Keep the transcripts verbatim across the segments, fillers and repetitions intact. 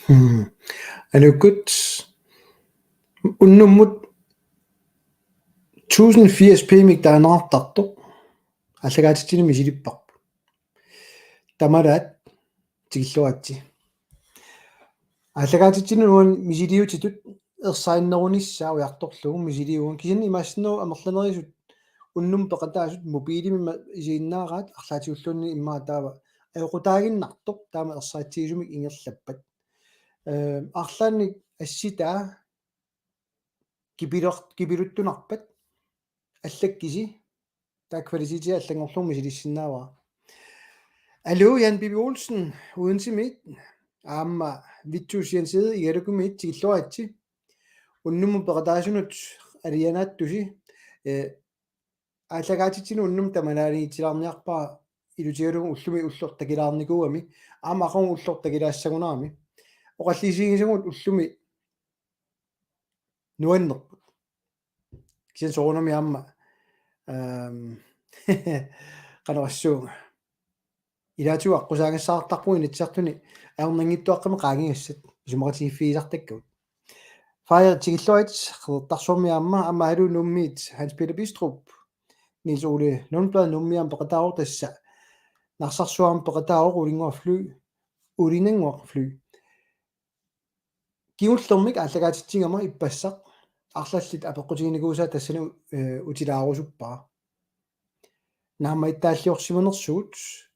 Hmm. Aluukkut unnummut tusind firs p-mik taaneqartartoq aallakaatitsineq misilipparput. Tamalaat tikilluaritsi. Aallakaatitsineq uani misiliutitut ersarinnerunissaa ujartorlugu misiliuvugut, kisianni imaassinnaavoq amerlanerisut unnummut peqataasut mobilimik ima isiginnaaraat arlaatigulluunniit immaqa taava ajoqutaaginnartoq taama ersaritsigisumik ingerlappat. Ehm, arlaannik assitaa kipiler-, kipiluttunarpat allakkisi taava kvalitetia allanngorlugu misilissinnaavara. Aluu, Jan Bibi Olsen, Odensemiit, aamma Vittus Jens Egede, Igalukumit, tikilluaritsi. Unnummut peqataasunut alianaattusi, eh, aallakaatitsineq unnummut tamalaaniitsilaarniarpara ilutigalugu ullumi ulloq takilaarnikuugami, aamma aqagu ulloq takilaassagunarami. Oqallisigisagut ullumi nuannerput. Kisianni soorunami aamma, ehm, qanoq oqassaanga. Ilaatigut aqqusaagassaartarpugut Inatsisartuni ajornanngitsuaqqamik qaangigassat isumaqatigiiffigisartakkagut. Fire tikilluaritsi, Qeqertarsuarmi aamma, aamma Aluu Nuummiit Hans Peter Bistrup, Niels Ole Lundblad Nuummi aamma peqataavoq, tassa Narsarsuaq aamma peqataavoq, Ulinnguaq Fly, Ulinnguaq Fly. Kingullermik aallakaatitsigama ippassaq arlallit apeqqutiginikuusaat tassani, eh, utilaarusuppara. Naammagittaalliorsimanersugut,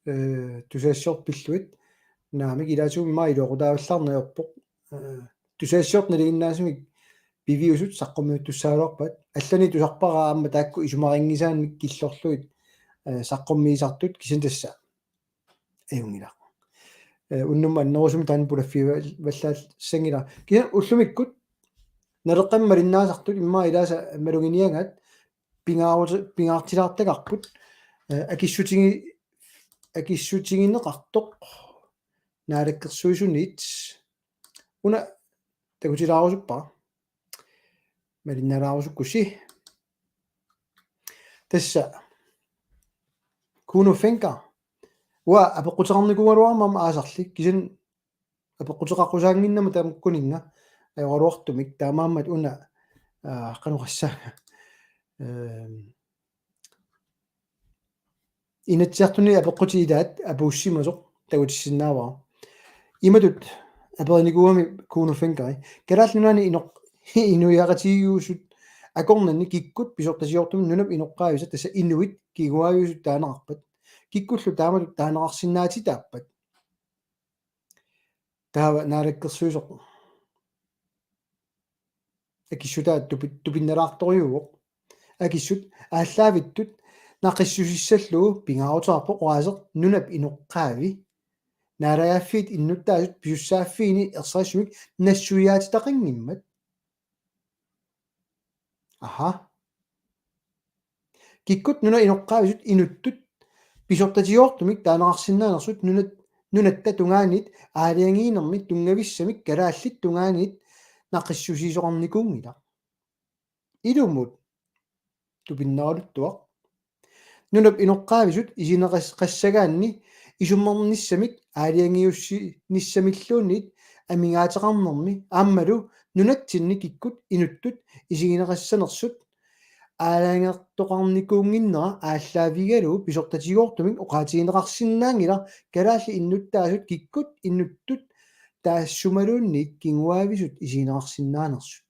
eh, tusagassiortut pillugit, naamik, ilaatigut immaqa iluaqutaavallaarneq ajorpoq, eh, tusagassiortut nalinginnaasumik piviusut saqqummiuttussaagaluarpaat. Allanik tusarpara aamma taakku isumarinngisaannik killorlugit, eh, saqqummiisartut, kisianni tassa ajunngilaq. Eh, unnummut annerusumik taanna pulaffigivallaassanngilaq. Kisianni ullumikkut Naleqqami malinnaasartut immaqa ilaasa maluginiagaat pingaarut-, pingaartilaartagarput, eh, akissutigi-, akissutigineqartoq Naalakkersuisuniit. Una takutilaarusuppara. Malinnalaarusukkussi. Tassa Kuno Fencker. Uanga apeqquteqarnikuugaluarama aamma aasarli, kisianni apeqquteqaqqusaannginnama tamakkuninnga ajoraluartumik, taamaammat una, aa, qanoq oqassaanga. Ehm, Inatsisartuni apeqqutit ilaat apuussimasoq takutissinnaavara. Imatut aperinikuugami Kuno Fenckeri: Kalaallit Nunaanni inoq-, inuiaqatigiiusut akornanni kikkut pisortatigoortumik nunap inoqqaavisat, tassa inuit, kinguaaviusut taaneqarpat? Kikkullu taamatut taaneqarsinnaatitaappat? Taava Naalakkersuisoq akissutaat tupi-, tupinnalaartorujuuvoq. Akissut aallaavittut naqissusissallugu pingaaruteqarpoq oqaaseq nunap inoqqaavi naalagaaffiit innuttaasut pisussaaffiini ersarissumik nassuiaatitaqanngimmat. Aha. Kikkut nunap inoqqaavisut inuttut pisortatigoortumik taaneqarsinnaanersut nunat-, nunatta tungaanit aalajangiinermi tunngavissamik kalaallit tungaanit naqissusiisoqarnikuunngilaq. Ilumut tupinnaraluttuaq. Nunap inoqqaavisut isigineqas-, qassagaanni isummernissamik aalajangiussinissamilluunniit amigaateqarnermi aammalu nunatsinni kikkut inuttut isigineqassanersut aalajangertoqarnikuunnginnera aallaavigalugu pisortatigoortumik oqaatigineqarsinnaanngilaq kalaallit innuttaasut kikkut inuttut taassumaluunniit kinguaavisut isigineqarsinnaanersut.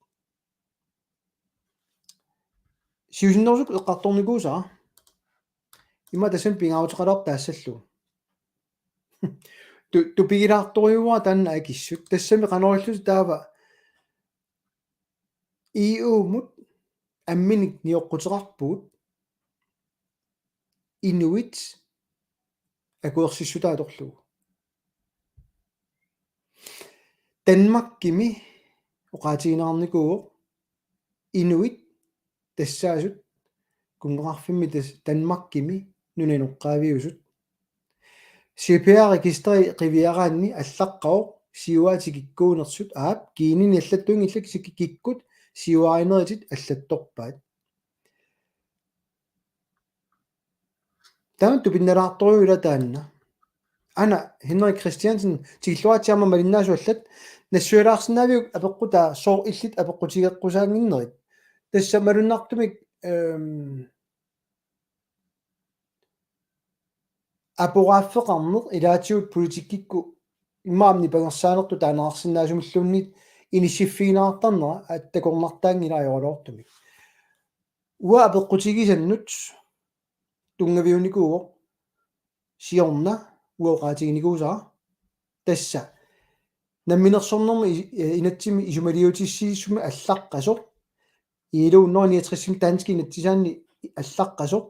Siusinnerusukkut eqqartornikuusara. Ima tassani pingaaruteqalaarpoq taassallugu. Tu-, tupigilaartorujuuara taanna akissut. Tassami qanoq ililluta taava E U-mut amminik nioqquteqarpugut inuit akuersissutaa atorlugu. Danmarkimi oqaatigineqarnikuuvoq inuit tassaasut kunngeqarfimmi tas-, Danmarkimi nunap inoqqaaviusut. C P R-registeri qiviaraanni allaqqavoq siuaat tikikkuunersut, aap, kiinini allattuunngillat, kisianni kikkut siuarinerit allattorpaat. Taanna tupinnalaartorujuuvoq ila taanna. Aana Henrik Christiansen, tikilluaritsi aamma malinnaasuallat, nassuialaarsinnaaviuk apeqqutaa sooq illit apeqqutigeqqusaannginnerit? Tassa malunnartumik, ehm, aporaaffeqarneq ilaatigut politikkikkut immaqa nipangersaanertut taaneqarsinnaasumilluunniit inissiffigineqartarnera attakornartaanngilaq ajoraluartumik. Uanga apeqqutigisannut tunngaviunikuuvoq siorna uanga oqaatiginikuusara tassa namminersornermi i-, eh, inatsisimi isumaliutissiissummi allaqqasoq, I L O hundrede niogtresimi danskit inatsisaanni allaqqasoq,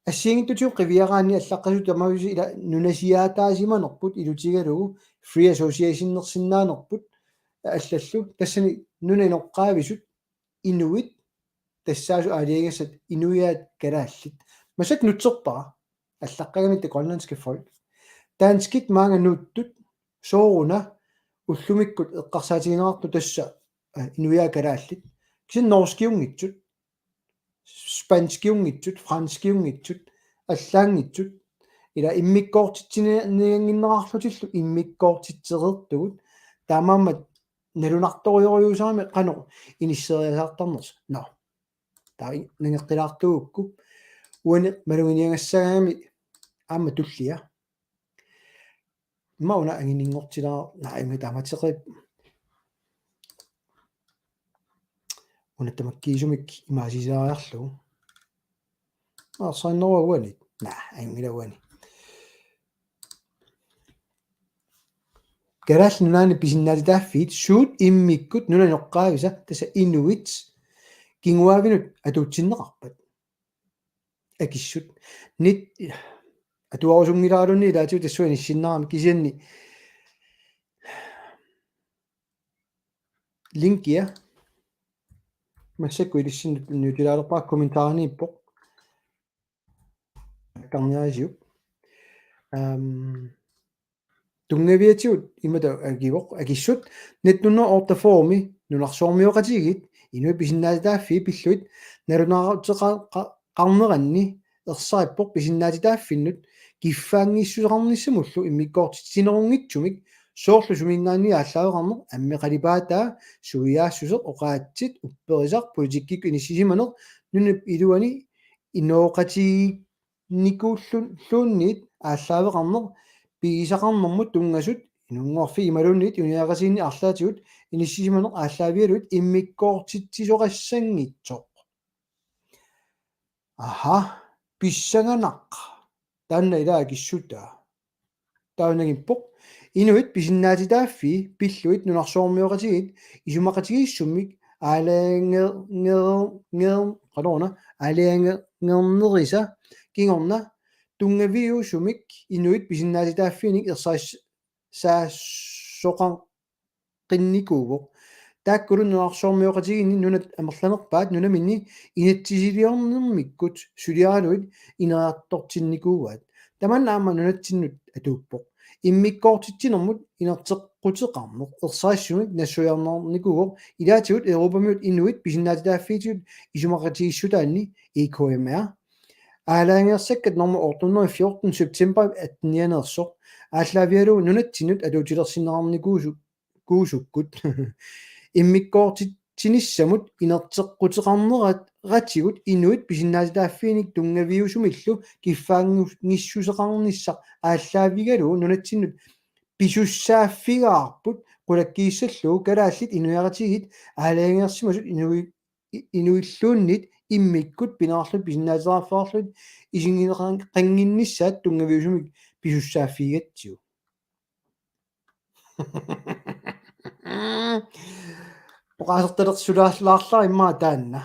assigiinngitsutigut qiviaraanni allaqqasut tamaviisa ila nunasiaataasimanerput ilutigalugu Free Association-ersinnaanerput allallu, tassani nunap inoqqaavisut inuit tassaasut aalajangigassat inuiaat kalaallit. Massakkut nutserpara, allaqqagami det grønlandske folk. Danskit maanga nuuttut sooruna ullumikkut eqqarsaatigineqartut tassa, eh, inuiaat kalaallit. Kisianni norskiunngitsut, spanskiunngitsut, franskiunngitsut, allaanngitsut. Ila immikkoortitsiniannginnerarlutillu immikkoortitsereertugut. Taamaammat nalunartorujussuusarami qanoq inisseriasaartarnersoq. Nå. Taava nangeqqilaartuugukku. Uani maluginiagassagami aamma tullia. Immaqa una angininngortilaa, naa, ima taamateqarpoq. Una tamakkiisumik imaasilaariarlugu. Arsaanerua uani. Naa, anngila uani. Kalaallit Nunaanni pisinnaatitaaffiit suut immikkut nunap inoqqaavisa tassa inuit kinguaavinut atuutsinneqarpat? Akissut. Nit-, atuarusunngilaarluni ilaatigut tassunga inissinnarami kisianni linkia. Massakkut ilissinnut niutilaalerpara kommentariniippoq. Akkarniarisiuk. Ehm, tunngaviatigut imatut akivoq, akissut: nitten hundrede og otteogfyrre-mi nunarsuarmioqatigiit inuit pisinnaatitaaffii pillugit nalunaaruteqa-, qa-, qarneranni ersarippoq pisinnaatitaaffinnut kiffaanngissuseqarnissamullu immikkoortitsinerunngitsumik, soorlu suminngaanniit aallaaveqarneq, ammip qalipaataa, suiaassuseq, oqaatsit, upperisaq, politikkikkut inissisimaneq, nunap iluani inooqatigiinnikuullun-, -luunniit aallaaveqarneq, pigisaqarnermut tunngasut inunngorfik imaluunniit inuiaqatigiinni arlaatigut inissisimaneq aallaavigalugit immikkoortitsisoqassanngitsoq. Aha, pissanganaq. Taanna ila akissutaa. Taava nangiippoq: inuit pisinnaatitaaffii pillugit nunarsuarmioqatigiit isumaqatigiissummik aalajange-, nge-, nge-, qanoruna, aalajange-, ngernerisa kingorna tunngaviusumik inuit pisinnaatitaaffiinik ersaris-, -saasoqan-, -qinnikuuvoq. Taakkulu nunarsuarmioqatigiinni nunat amerlanerpaat nunaminni inatsisiliornermikkut suliaralugit ineriartortinnikuuaat. Tamanna aamma nunatsinnut atuuppoq. Immikkoortitsinermut inerteqquteqarneq ersarissumik nassuiarnikuuvoq, ilaatigut Europamiut inuit pisinnaatitaaffiitigut isumaqatigiissutaanni, E K M R. Aalajangersakkat nummer otte hundrede og fjorten september attenianeersoq aallaavigalugu nunatsinnut atuutilersinneqarnikuusu-, -kuusukkut. Immikkoortitsinissamut inerteqquteqarnerat-, -ratigut inuit pisinnaatitaaffiinik tunngaviusumillu kiffaanngissuseqarnissaq aallaavigalugu nunatsinnut pisussaaffigaarput qulakkiissallugu kalaallit inuiaqatigiit aalajangersimasut inui-, i-, inuilluunniit immikkut pineqarlutik pisinnaatitaaffeqarlutik isigineqannginnissaat tunngaviusumik pisussaaffigigatsigu. Oqaasertalersulaallaarlara immaqa taanna.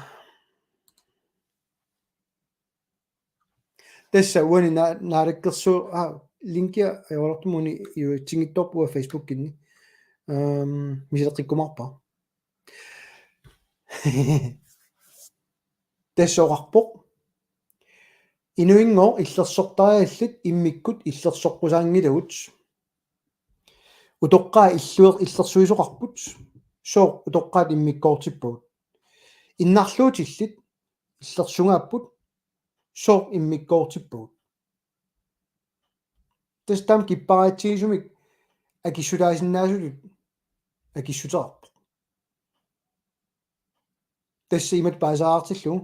Tassa uani na-, naalakkersu-, aa, linkia ajoraluartumik uani iluatsinngitsoorpoq uanga Facebookinni. Ehm, misileqqikkumaarpara. Tassa oqarpoq: inuinngooq illersortariallit immikkut illersoqqusaanngilagut. Utoqqaat illuer-, illersuisoqarput. Sooq utoqqaat immikkoortippagut? Innarluutillit illersugaapput. Sooq immikkoortippagut? Tassa taama kipparitsigisumik akissutaasinnaasutut akissuteqarpoq. Tassa imatut paasaartillugu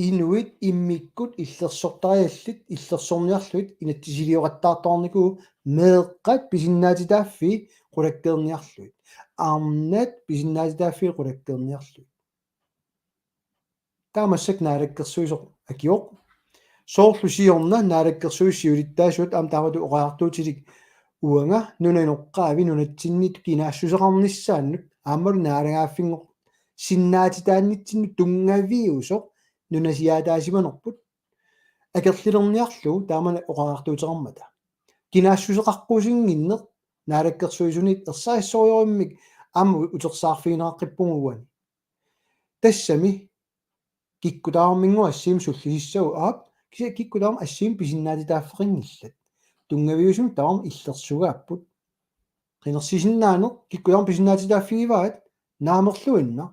inuit immikkut illersortariallit illersorniarlugit inatsisilioqattaartoqarnikuupput meeqqat pisinnaatitaaffii qulakkeerniarlugit. Arnat pisinnaatitaaffii qulakkeerniarlugit. Taava massakkut naalakkersuisoq akioq. Soorlu siorna naalakkersuisut siulittaasuat aamma taamatut oqariartuutilik uanga nunap inoqqaavi nunatsinni kinaassuseqarnissaannut aammalu naalagaaffinngorsinnaatitaannitsinnut tunngaviusoq nunasiaataasimanerput akerlilerniarlugu taamani oqariartuuteqarmata. Kinaassuseqaqqusinnginneq naalakkersuisuniit ersarissorujussuarmik aamma utersaarfigineqaqqippugut uani. Tassami kikkut tamarminngooq assigiimmik sullisissagut aap, kisianni kikkut tamarmik assigiimmik pisinnaatitaaffeqanngillat. Tunngaviusumik tamarmik illersugaapput. Qinersisinnaaneq kikkut tamarmik pisinnaatitaaffigivaat naamerluinnaq.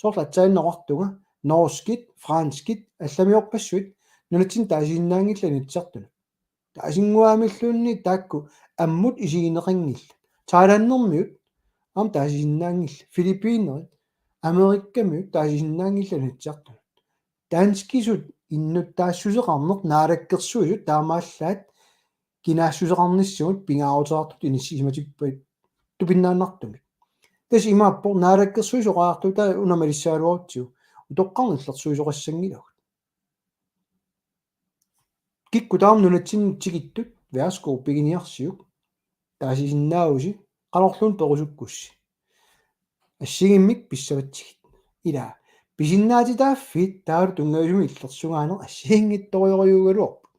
Soorlu aatsaannguaq oqartunga norskit, franskit, allamiorpassuit nunatsinni taasisinnaanngillat Inatsisartunut. Taasinnguamilluunniit taakku ammut isigineqanngillat. Thailandimiut aamma taasisinnaanngillat. Filippinerit, Amerikamiut taasisinnaanngillat Inatsisartunut. Danskisut innuttaassuseqarneq naalakkersuisut taamaallaat kinaassuseqarnissamut pingaaruteqartutut inissisimatippaat tupinnaannartumik. Tassa imaappoq naalakkersuisoqartuutaa una malissagaluarutsigu utoqqarnut illersuisoqassanngilagut. Kikkut tamarmik nunatsinni tikittut, værsgo, piginiarsiuk. Taasisinnaavusi, qanorluunniit perusukkussi. Assigiimmik pissavatsigit. Ila, pisinnaatitaaffiit taavalu tunngaviusumik illersugaaneq assigiinngitsorujussuugaluarput.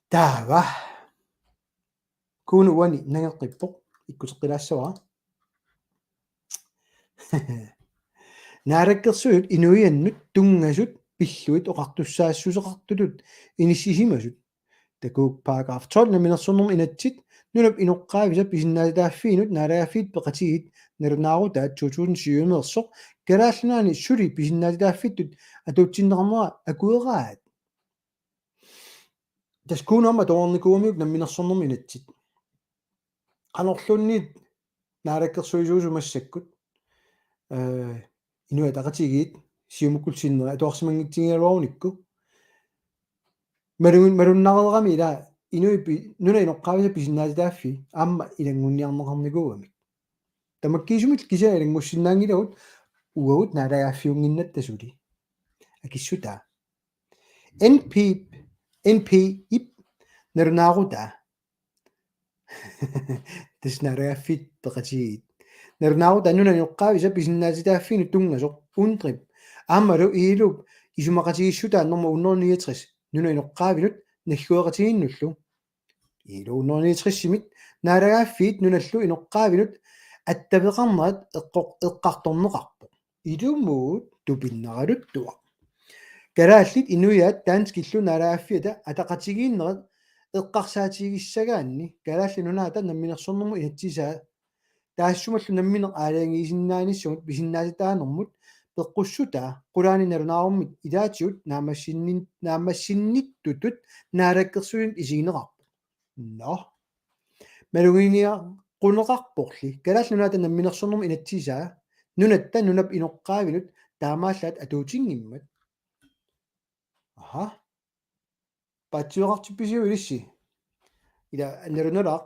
Taava. Kuunu uani nangeqqippoq, ikkuteqqilaassavara. Naalakkersuisut inuiannut tunngasut pillugit oqartussaassuseqartutut inissisimasut. Takuuk paragraf tolv namminersornermut inatsit, nunap inoqqaavisa pisinnaatitaaffiinut naalagaaffiit peqatigiit nalunaarutaat to tusind syv-imeersoq Kalaallit Nunaanni suli pisinnaatitaaffittut atuutsinneqarnera akueraat. Tassa Kuunu aamma atuarnikuugamiuk namminersornermut inatsit. Qanorluunniit naalakkersuisuusut massakkut, eh, Inuit Ataqatigiit Siumukkullu sinneri atuarsimanngitsigigaluarunikku. Malun-, malunnareerami ila inuit pi-, nunap inoqqaavisa pisinnaatitaaffii aamma ilanngunniarneqarnikuugamik. Tamakkiisumillu kisianni ilanngussinnaanngilagut uagut naalagaaffiunnginnatta suli. Akissutaa. N P, N P-ip nalunaarutaa. Tassa naalagaaffiit peqatigiit. Nalunaarutaa nunap inoqqaavisa pisinnaatitaaffiinut tunngasoq, UNDRIP. Aammalu I L O-p isumaqatigiissutaa nummer hundrede niogtres nunap inoqqaavinut naggueqatigiinnullu. I L O hundrede niogtres-imit naalagaaffiit nunallu inoqqaavinut attaveqarnerat eqqor-, eqqartorneqarpoq. Ilumut tupinnaraluttuaq. Kalaallit inuiaat danskillu naalagaaffiata ataqatigiinnerat eqqarsaatigissagaanni Kalaallit Nunaata namminersornermut inatsisaa taassumalu nammineq aalajangiisinnaanissamut pisinnaatitaanermut peqqussutaa qulaani nalunaarummik ilaatigut naammassinnin-, naammassinnittutut naalakkersuisunut isigineqarpoq. Nå. Maluginiaqquneqarporli Kalaallit Nunaata namminersornermut inatsisaa nunatta nunap inoqqaavinut taamaallaat atuutinngimmat. Aha. Paatsiveqartippisiuk ilissi? Ila nalunalaaq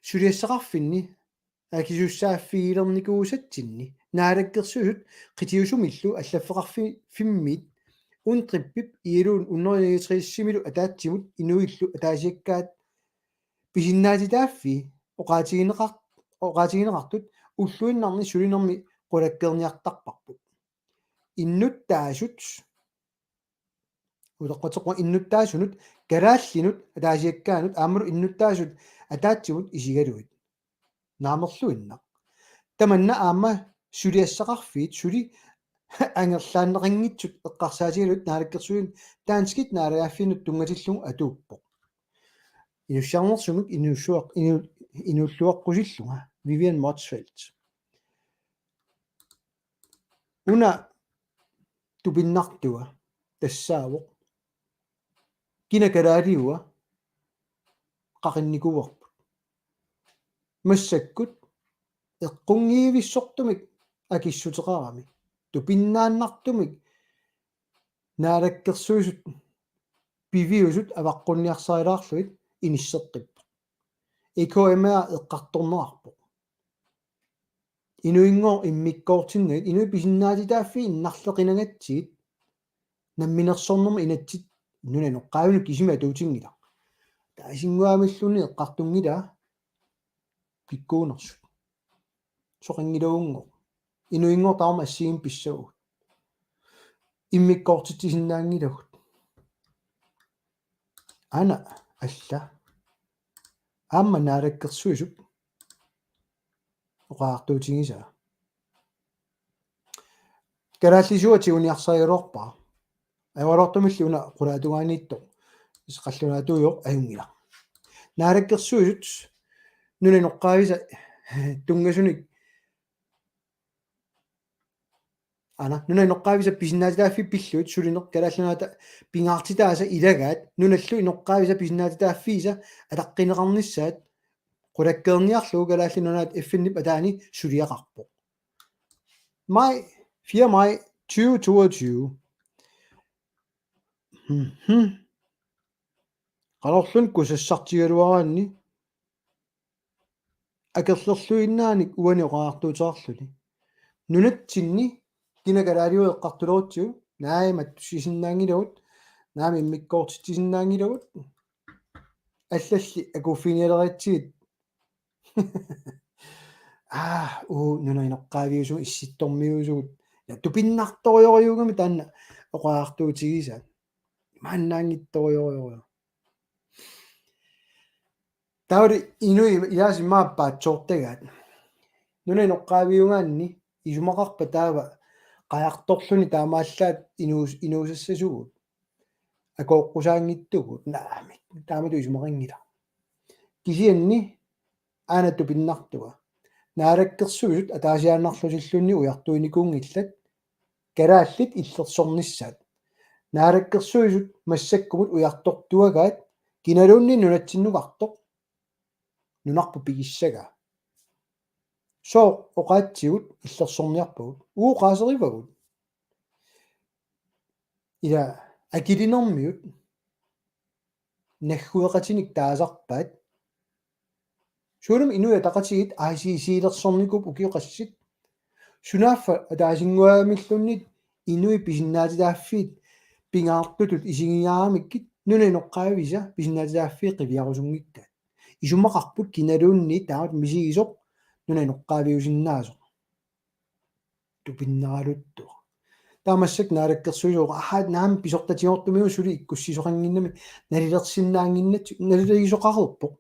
suliassaqarfinni akisussaaffigilernikuusatsinni naalakkersuisut qitiusumillu allaffeqarfi-, -fimmiit UNDRIP-ip I L O hundrede niogtres-imilu ataatsimut inuillu ataasiakkaat pisinnaatitaaffii oqaatigineqar-, oqaatigineqartut ulluinnarni sulinermi qulakkeerniartarparput. Innuttaasut, utoqqatseqquaq innuttaasunut, kalaallinut ataasiakkaanut aammalu innuttaasut ataatsimut isigalugit. Naamerluinnaq. Tamanna aamma suliassaqarfiit suli angerlaanneqanngitsut eqqarsaatigalugit naalakkersuisunut danskit naalagaaffiinut tunngatillugu atuuppoq. Inussiarnersumik inuussuaq-, inu-, inuulluaqqusillunga Vivian Motzfeldt. Una tupinnartua tassaavoq: Kina kalaaliua? qaqinnikuuarput. Massakkut eqqunngivissortumik akissuteqarami. Tupinnaannartumik naalakkersuisut piviusut avaqqunniarsarilaarlugit inisseqqippoq. E K M R eqqartorneqarpoq. Inuinngooq immikkoortinnagit, inuit pisinnaatitaaffii innarleqinagatsigit, namminersornermut inatsit nunap inoqqaavinut kisimi atuutinngilaq. Taasinnguamilluunniit eqqartunngilaa kikkuunersut. Soqanngilagunngooq. Inuinngooq taama assigiimmik pissavagut. Immikkoortitsisinnaanngilagut. Aana alla. Aamma naalakkersuisup oqariartuutigisaa. Kalaallisuua tiguniarsarigaluarpara. Ajoraluartumilli una qulaatungaaniittoq. Is qallunaatuujoq ajunngilaq. Naalakkersuisut nunap inoqqaavisa tunngasunik. Aana, nunap inoqqaavisa pisinnaatitaaffii pillugit sulineq Kalaallit Nunaata pingaartitaasa ilagaat, nunallu inoqqaavisa pisinnaatitaaffiisa ataqqineqarnissaat qulakkeerniarlugu Kalaallit Nunaat F N-ip ataani suliaqarpoq. Maj, fjerde maj tyve toogtyve. Mhm. Qanorluunniit kusassartigaluaraanni akerlerluinnaanik uani oqariartuuteqarluni. Nunatsinni kina kalaaliua eqqartulerutsigu, naamik mattussisinnaanngilagut, naamik immikkoortitsisinnaanngilagut, allalli akuuffiginialeritsigit. Aa, uu, nunap inoqqaaviusugut, issittormiuusugut. Ja tupinnartorujorujuugami taanna oqariartuutigisaat. Imaannaanngitsorujorujorujuk. Taava inuit ilaasa immaqa paatsoortagaat. Nunap inoqqaaviugaanni isumaqarpa taava qajartorluni taamaallaat inuus-, inuusassasugut. Akooqqusaanngitsugut. Naamik. Taamatut isumaqanngilaq. Kisianni aana tupinnartua. Naalakkersuisut ataasiaannarlutilluunniit ujartuinikuunngillat. Kalaallit illersornissaat. Naalakkersuisut massakkumut ujartortuagaat kinaluunniit nunatsinnukartoq nunarput pigissagaa. Sooq oqaatsigut illersorniarpagut? Uu, oqaaserivagut. Ila akilinermiut naggueqatinik taasarpaat. Suunami Inuit Ataqatigiit I C C-lersornikuupput ukiut qassit. Sunaaffa ataasinnguamilluunniit inuit pisinnaatitaaffiit pingaartutut isigigaangamikkit nunap inoqqaavisa pisinnaatitaaffii qiviarusunngikkaat. Isumaqarput kinaluunniit taamatut misigisoq nunap inoqqaaviusinnaasoq. Tupinnaraluttuaq. Taava massakkut naalakkersuisoq, aha, naamik pisortatigoortumik suli ikkussisoqannginnami nalilersinnaannginnatsi-, nalilersoqareerpoq.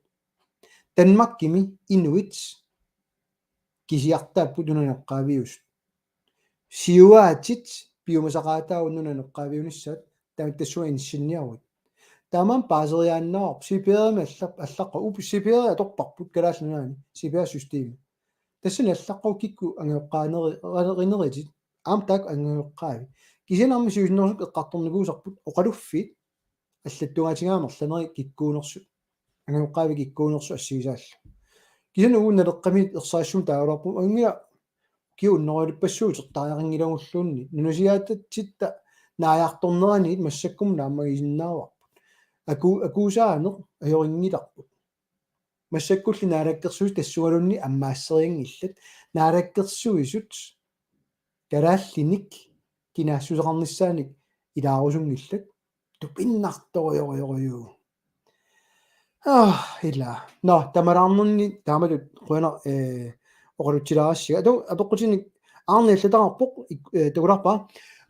Danmarkimi inuit kisiartaapput nunap inoqqaaviusut. Siuaatit piumasaqaataavoq nunap inoqqaaviunissaat, taamaattassuaq insinniaruit. Taamaammat paaseriaannaavarput, C P R-imi alla-, allaqqavoq, up-, C P R atorparput Kalaallit Nunaanni, C P R-systemi. Tassani allaqqavoq kikkut angajoqqaaneri-, erineritit, aamma taakku angajoqqaavi. Kisianni aamma siusinnerusukkut eqqartornikuusarput oqaluffiit allattugaatigaa amerlanerit kikkuunersut. Angajoqqaavi kikkuunersut assigisaallu. Kisianni uagut Naleqqami ersarissumik taagaluarpugut, angia kiunnerulipassuutertariaqanngilagulluunniit. Nunasiaatatsitta naajartorneraniit massakkumut naammagisinnaavarput. Aku-, akuusaaneq ajorinngilarput. Massakkulli naalakkersuisut tassungaluunniit ammaasserianngillat. Naalakkersuisut kalaallinik kinaassuseqarnissaanik ilaarusunngillat. Tupinnartorujorujorujuk. Ah, ila. Nå, tamalaarnerni taamatut qujanaq, eh, oqalutsilaarassiga. Atu, apeqqutinik aarniallataqarpoq, ik-, eh, takularpara.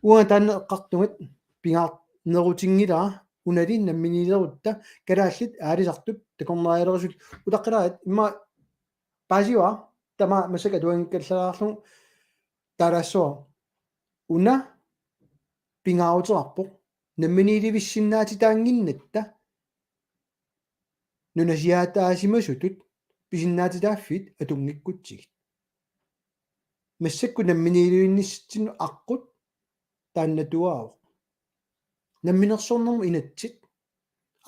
Uanga taanna eqqartugat pingaarnerutinngilara, unali namminiilerutta kalaallit aalisartut takornarialerisut utaqqilaat immaqa paasivara, tamaat massakkut atuanngikkallarlugu taalaassavara. Una pingaaruteqarpoq namminiilivissinnaatitaannginnatta nunasiaataasimasutut pisinnaatitaaffiit atunngikkutsigu. Massakkut namminiilivinnissatsinnut aqqut taannatuaavoq. Namminersornermut inatsit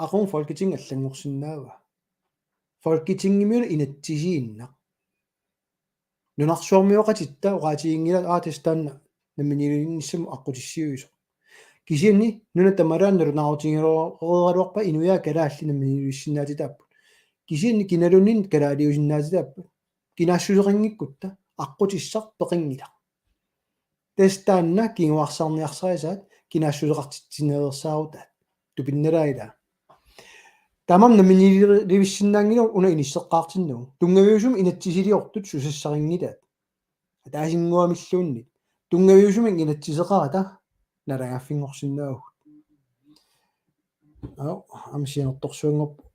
aqagu Folketingip allanngorsinnaavaa. Folketingimiuna inatsisiinnaq. Nunarsuarmioqatitta oqaatiginngilaat, aa, tassa taanna namminiilivinnissamut aqqutissiuisoq. Kisianni nuna tamalaat nalunaarutigineqareeraluarpaa inuiaat kalaallit namminiilivissinnaatitaapput. Kisianni kinaluunniit kalaaliusinnaatitaapput. Kinaassuseqanngikkutta aqqutissaq peqanngilaq. Tassa taanna kinguarsarniarsarisaat kinaassuseqartitsinereersaarutaat. Tupinnalaaq ilaa. Tamanna namminiilivissinnaanngilagut una inisseqqaartinnagu. Tunngaviusumik inatsisiliortut susassarinngilaat. Ataasinnguamilluunniit. Tunngaviusumik inatsiseqarata naalagaaffinngorsinnaavugut. Au, aamma sianertorsuanngorpoq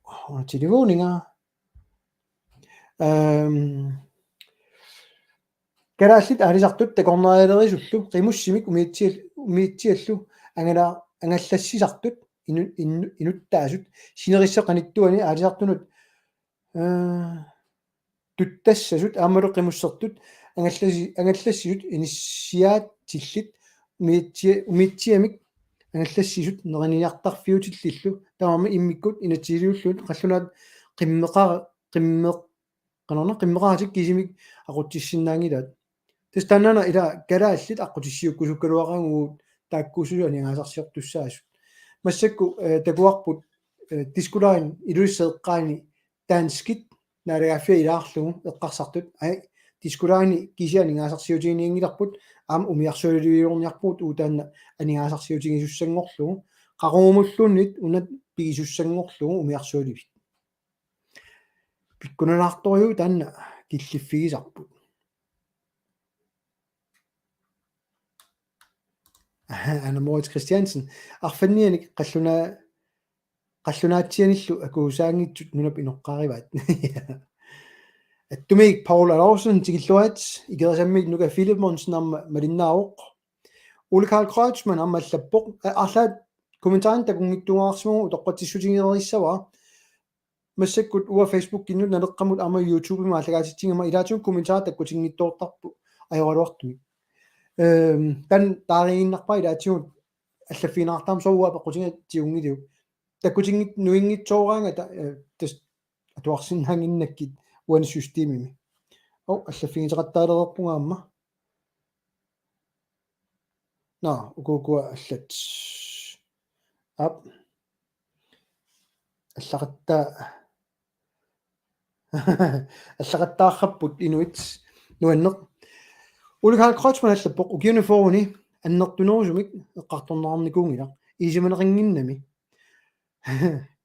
telefoniga. Øhm, kalaallit aalisartut takornarialerisullu qimussimik umiatsial-, umiatsiallu angala-, angallassisartut inu-, inu-, inuttaasut sinerissap qanittuani aalisartunut, øh, tuttassasut aammalu qimussertut angallassi-, angallassisut inissiaatillit umiatsia-, umiatsiamik angallassisut neriniartarfiutillillu tamarmik immikkut inatsisiliullugit qallunaat qimmeqa-, qimmeq-, qanorna qimmeqaratik kisimik aqutsissinnaanngilaat. Tassa taannaana ilaa kalaallit aqqutissiuukkusukkaluaqaagut taakkuusut aningaasarsiortussaasut. Massakkut, øh, takuarput, øh, Disko Line Ilulissat eqqaani danskit naalagaaffiat ilaarlugu eqqarsartut. Ai, Disko Line kisiat aningaasarsiutiginianngilarput, aamma umiarsualiviulerniarpugut uagut taanna aningaasarsiutigisussanngorlugu. Qaqugumulluunniit una pigisussanngorlugu umiarsualivik. Pikkunalaartorujuk taanna killiffigisarput. Aha, Anna Moritz Christiansen. Arfannianik qalluna-, qallunaatsianillu akuusaanngitsut nunap inoqqaarivaat. Attumiik Paul Alausen tikilluarit, Ikerisammiit Nuka Filemonsen aamma malinnaavoq. Ole Karl Kreutzmann aamma allappoq. A-, arlaat kommentarini takunngitsuararsimavugut utoqqatsissutigereerissavara. Massakkut uanga Facebookinnut Naleqqamut aamma YouTubemi aallakaatitsigama ilaatigut kommentarit takkutinngitsoortarput ajoraluartumik. Øhm, taanna taariinnarpara ilaatigut allaffigineqartarami soorlu uanga peqqutiga tigunngiliuk. Takkutinngit-, nuinngitsooraangata, øh, tassa atuarsinnaannginnakkit uani systemimi. Au, allaffigiteqattaalereerpunga aamma. Nå, ukukua allat. Aap. Allaqatta-, allaqattaarrapput inuit nuanneq. Ole Karl Kreutzmann allappoq ukiuni fyrreni annertunerusumik eqqartorneqarnikuunngilaq. Ilisimaneqannginnami.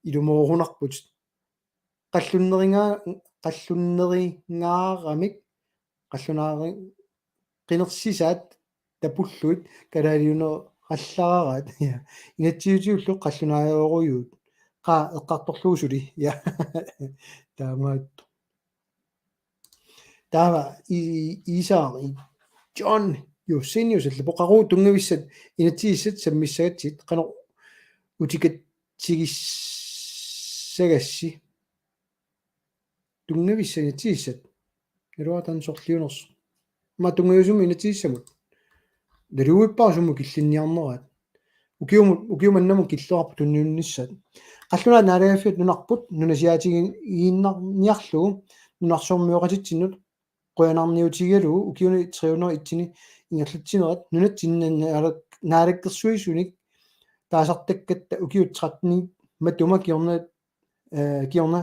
Ilumoorunarput. Qallunneringa-, qallunnerinngaaramik, qallunaari-, qinersisaat tapullugit kalaaliuneqallaraat. Ja. Inatsisitigut qallunaajorujuit. Qaa eqqartorlugu suli. Ja. Taamaattoq. Taava i-, Iisaaq John Josenius allappoq: Qaqugu tunngavissat inatsisissat sammissagatsigit, qanoq utikatsigissagassiuk? Tunngavissat inatsisissat. Iluaqutaaq sorliunersoq. Aamma tunngaviusumik inatsisissamut. Naluvippara sumut killinniarneraat. Ukiumut, ukiumut mannamut killeqarput tunniunnissaat. Qallunaat naalagaaffiat nunarput nunasiaatigiinnarniarlugu nunarsuarmioqatitsinnut qujanarniutigalugu ukiuni tre hundrede og en-imi ingerlatsinerat nunatsinni naala-, naalakkersuisunik taasartakkatta ukiut tretten matuma kingorna, øh, kingorna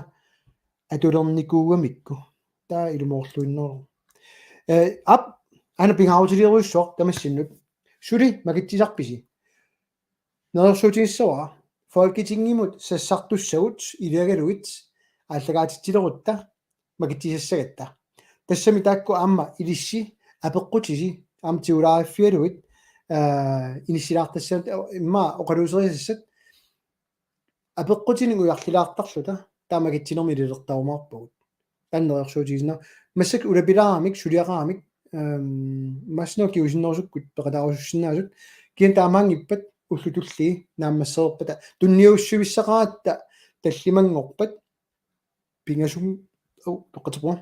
atulernikuugamikku. Taava ilumoorluinnarlugu. Øh, aap, aana pingaarutilerujussuaq tamassinnut. Suli makitsisarpisi? Neriorsuutigissavara Folketingimut sassartussagut iliagalugit aallakaatitsilerutta makitsisassagatta. Tassami taakku aamma ilissi apeqqutisi aamma tigulaariffigalugit, øh, inissilaartassaat, øh, immaqa oqaluuserisassat apeqqutinik ujarlilaartarluta taava makitsinermi ililertarumaarpagut. Taanna neriorsuutigisinnaavara. Massakkut ulapilaaramik, suliaqaramik, øhm, massakkut kingusinnerusukkut peqataarusussinnaasut. Kisianni taamaanngippat ullut tulliit naammassereerpata. Tunniussivissaqaratta tallimanngorpat pingasum-, au, toqqateqquaq.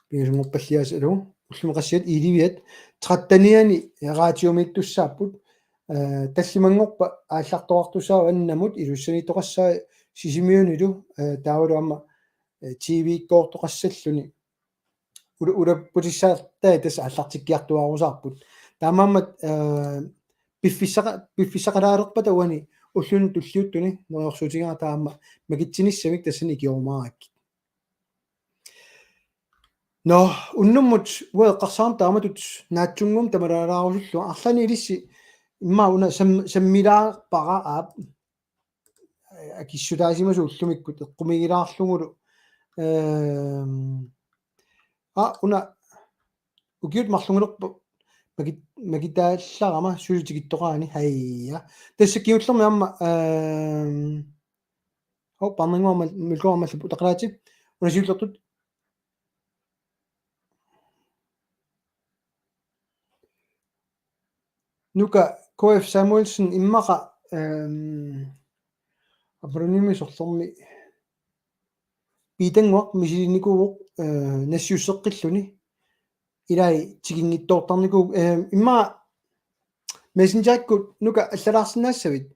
Pingasunngorpalliaasilu. Ullumi qassiat iliviat. Trettenianni radiomiittussaapput. Øh, tallimanngorpat aallartoqartussaavoq annamut Ilulissaniittoqassaaq Sisimiunilu, øh, taavalu aamma eh, T V-kkoortoqassalluni ula-, ulapputissaartai tassa aallartikkiartuaarusaarput. Taamaammat, eh, piffissaqa-, piffissaqalaalerpata uani ulluni tulliuttuni neriorsuutigaara taama makitsinissamik tassani ikiorumaarakkit. Nå, unnummut uanga eqqarsarama taamatut naatsunnguamik tamalaalaarusullunga arlaannik ilissi immaqa una sam-, sammilaarpara aap akissutaasimasoq ullumikkut eqqumiigilaarlugulu. Ehm, aa, una ukiut marlungulerput maki-, makitaallarama suli tikittoqarani haija. Tassa kingullermik aamma, ehm, hov, paarnannguaq aamma, Mølgaard aamma allappoq, utaqqilaarisi. Una siullertut. Nuka K F Samuelsen immaqa, ehm, abonnementisorlermi Piitannguaq misilinnikuuvoq, eh, nassiusseqqilluni. Ilai tikinngitsoortarnikuuvoq, eh, immaqa Messengerikkut Nuka allalaarsinnaassavit.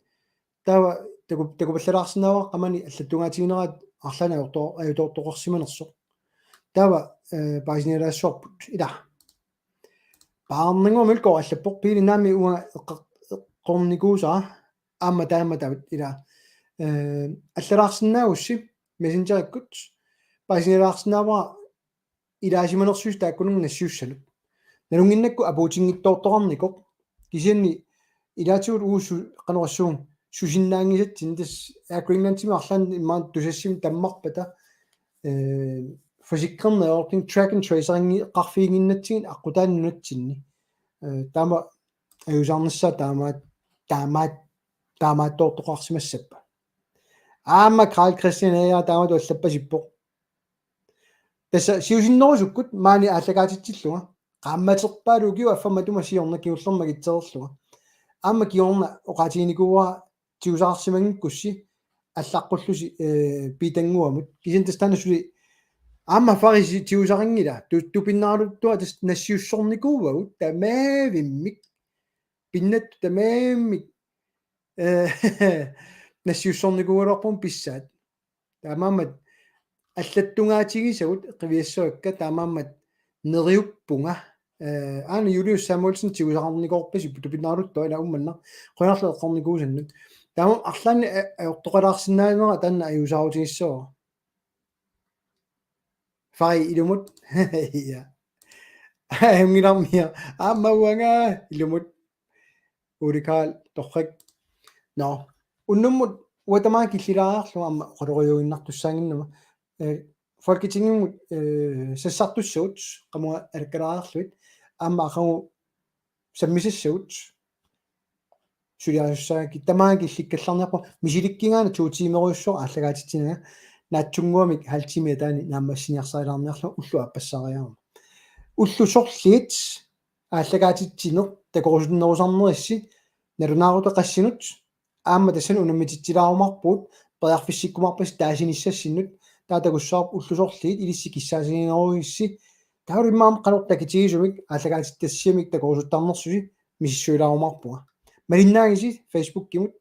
Taava taku-, takupallalaarsinnaavara qamani allattungaatigineraat arlaannik ajorto-, ajutoortoqarsimanersoq. Taava, eh, paasinialaassavarput. Ila. Paarnannguaq Mølgaard allappoq: Piili, naamik uanga eqqar-, eqqornikuusara aamma taama taava ila. Eh, allalaarsinnaagussi Messengerikkut paasinialaarsinnaavara ilaasimanersusi taakkununnga nassiussanut. Nalunnginnakku apuutinngitsoortoqarnikoq. Kisianni ilaatigut uagut su-, qanoq oqassuunga susinnaanngisatsinnik tassa Air Greenlandimi arlaanni immaqa Tusassimi tammarpata, eh, forsikring neriorlugu track and trace-eringi-, -qarfiginnginnatsigit aqqutaani nunatsinni. Eh, taama ajuusaarnissaa taamaat-, taamaat-, taamaattoortoqarsimassappat. Aamma Karl Christian Ager taamatut allappasippoq. Tassa siusinnerusukkut maani aallakaatitsillunga. Qaammaterpaalu ukiup affaa matuma siorna kingullermik akitsereerlunga. Aamma kingorna oqaatiginikuuara tigusaqarsimanngikkussi allaqqullusi, eh, Piitannguamut. Kisianni tassa taanna suli aamma farisi tigusaqanngilaq. Tu-, tupinnaraluttuaq tassa nassiussornikuuagut tamaavimmik. Pinnattut tamaavimmik, eh, nassiussornikuugaluarput pissaat. Taamaammat allattungaatigisagut qiviassavakka, taamaammat neriuppunga. Eh, aana Julius Samuelsen tigusaqarnikoorpasipput tupinnaraluttuaq ila uummannaq. Qujanarlu eqqornikuusannut. Taamaammat arlaannik a-, ajortoqalaarsinnaanera taanna ajuusaarutigissavara. Fai ilumut. Ja. Ajunngilarmia. Aamma uanga ilumut. Ole Karl, torrak. Nå. Unnummut uanga tamaanga killilaariarlunga aamma oqalorujuinnartussaannginnama. Eh, Folketingimut, eh, sassartussagut qamunga alakkalaariarlugit. Aamma aqagu sammisassagut. Suliarissaakka tamaanga killikkallarniarpunga misilikkigaanni to timerujussuaq aallakaatitsinanga naatsunnguamik halv time ataani naammassiniarsarilaarniarlunga ulloq aappassaariarama. Ullut sorliit aallakaatitsineq takorusunnerusarnerissi nalunaarutaqassinut aamma tassani unammititsilaarumaarpugut periarfissikkumaarpassi taasinissassinnut taava takussavarput ullut sorliit ilissi kissaatiginerugissi taava immaqa qanoq takitigisumik aallakaatitassiamik takorusuttarnersusi misissuilaarumaarpunga. Malinnaagissi Facebookimut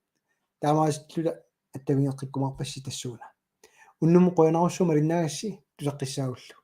taamaasillunga attavigeqqikkumaarpassi tassuuna. Unnummut qujanarsuaq malinnaagassi tusaqqissaagullu.